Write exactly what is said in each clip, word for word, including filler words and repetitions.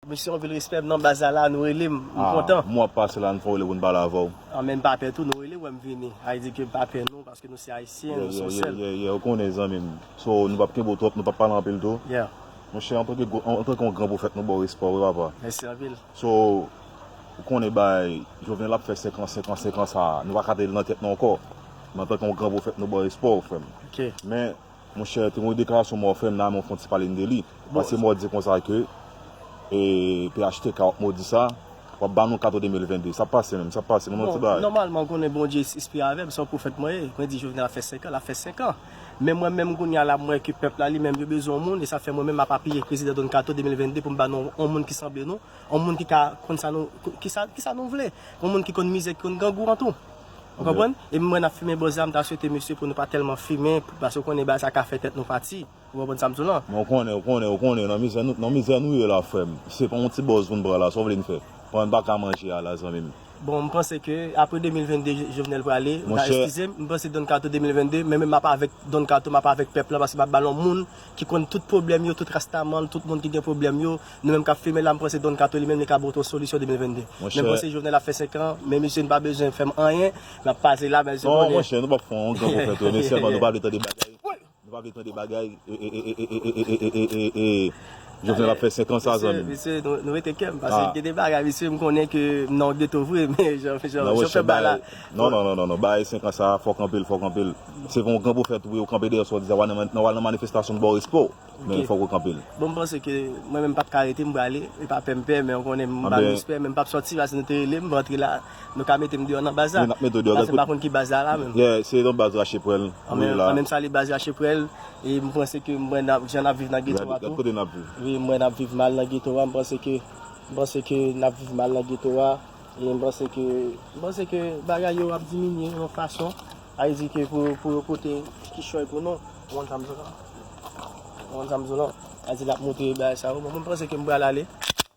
Mesye, anpil respè, m nan baz la, la, nou rele m, m kontan. Mwen ap pase la, nou fè w rele pou n pale avè w. An, men m pa pè tou, nou rele, w wè m vini. A di ke m pa pè nou, paske nou se Ayisyen, nou se yon sèl. Ou konnen, zanmi m. So, nou p ap kenbe w twòp, nou p ap pale anpil tou. Monchè, antanke yon gran pwofèt, nou ba w respè, wi, papa. Mèsi anpil. So, ou konnen bagay, Jovenel ap fè senk an, senk an, senk an sa a. Nou pa ka tande l nan tèt nou ankò. Men antanke yon gran pwofèt, nou ba w respè, frè m. Men, monchè, te gen yon deklarasyon mò fè m nan, men w fè yon ti pale m de li. Paske mò di konsa ke e, P H T K w ap modi sa, w ap ba nou kato de mil vennde. Sa pase menm, sa pase, mwen yon ti bagay. Nòmalman, ou konnen Bondye espri avè m, se yon pwofèt mwen ye. Mwen di Jovenel ap fè senk an, l ap fè senk an. Men mwen menm kounye a la, m wè ke pèp la li menm, yo bezwen yon moun, e sa fè mwen menm m ap apiye prezidan Don Kato de mil vennde pou m ba nou yon moun ki sanble nou, yon moun ki ka konn sa nou, ki sa, ki sa nou vle, yon moun ki konn mizè, ki konn grangou an tou. Ou konprann? E mwen ap fimen bòz la, m ta swete mesye pou nou pa tèlman fimen, paske ou konnen bagay sa ka fè tèt nou pati. Ou konprann sa m di w lan? Men ou konnen, ou konnen, ou konnen, nan mizè nou, nan mizè nou ye la, frè m. Se pa yon ti bòz pou n pran la, sa w vle n fè? Pran n pa ka manje a la, zanmi m. Bon, m panse ke apre de mil vennde, Jovenel prale, ou ta eskize m, m panse Don Kato de mil vennde, men menm m ap avèk Don Kato, m ap avèk pèp la, paske m ap ba l yon moun ki konn tout pwoblèm yo, tout rastaman, tout moun ki gen pwoblèm yo, nou menm k ap fimen la, m panse Don Kato li menm li ka pote yon solisyon de mil vennde. Men m panse Jovenel ap fè senk an, men misye n pa bezwen fè m anyen, n ap pase la, men se konnen. Non, monchè, nou p ap fè yon gran pwofèt, men sèlman nou pa vle tande bagay. Nou pa vle tande bagay. Jovenel ap fè senk an sa, zanmi m. Mesye, nou rete kèm, paske gen de bagay, mesye, m konnen ke m nan yon geto vre, men jan, jan, jan fè bagay la. Non, non, non, non, non, bagay senk an sa, fòk anpil, fòk anpil. Se yon gran pwofèt, wi, ou kanpe dèyè sa w di sa, w al nan, w al nan manifestasyon, nou ba w respè w. Men fòk ou kanpe l. Bon, m panse ke mwen menm m p ap ka rete, m prale, e pa pè m pè, men ou konnen m ba nou respè, men m p ap sòti, paske nou te rele m, m antre la, nou ka mete m deyò nan baz la. Wi, n ap mete w deyò. Paske m pa konn ki baz la la menm. Yeah, se nan baz Rache Pwèl. Anmenm, anmenm sali baz Rache Pwèl. E m panse ke m wè n ap, jan n ap viv nan geto a tou. Gad kote n ap viv. Wi, m wè n ap viv mal nan geto a. M panse ke, m panse ke n ap viv mal nan geto a. E m panse ke, m panse ke bagay yo ap diminye yon fason. Sa vle di ke pou, pou yo pote kichòy pou nou. Ou konn sa m di w lan? Ou konn sa m di w lan? Sa vle di n ap montre bagay sa yo. Bon, mwen m panse ke m pral ale.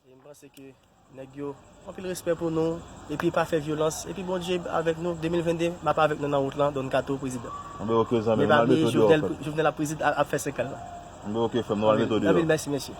E m panse ke Nèg yo, anpil respè pou nou, epi pa fè vyolans, epi Bondye avèk nou, de mil vennde, m ap avèk nou nan wout lan, Don Kato prezidan. Anben ok zanmi m, nou al mete w deyò frè m. Jovenel ap prezidan, ap fè senk an la. Anben ok frè m, nou al mete w deyò. Anpil mèsi mesye.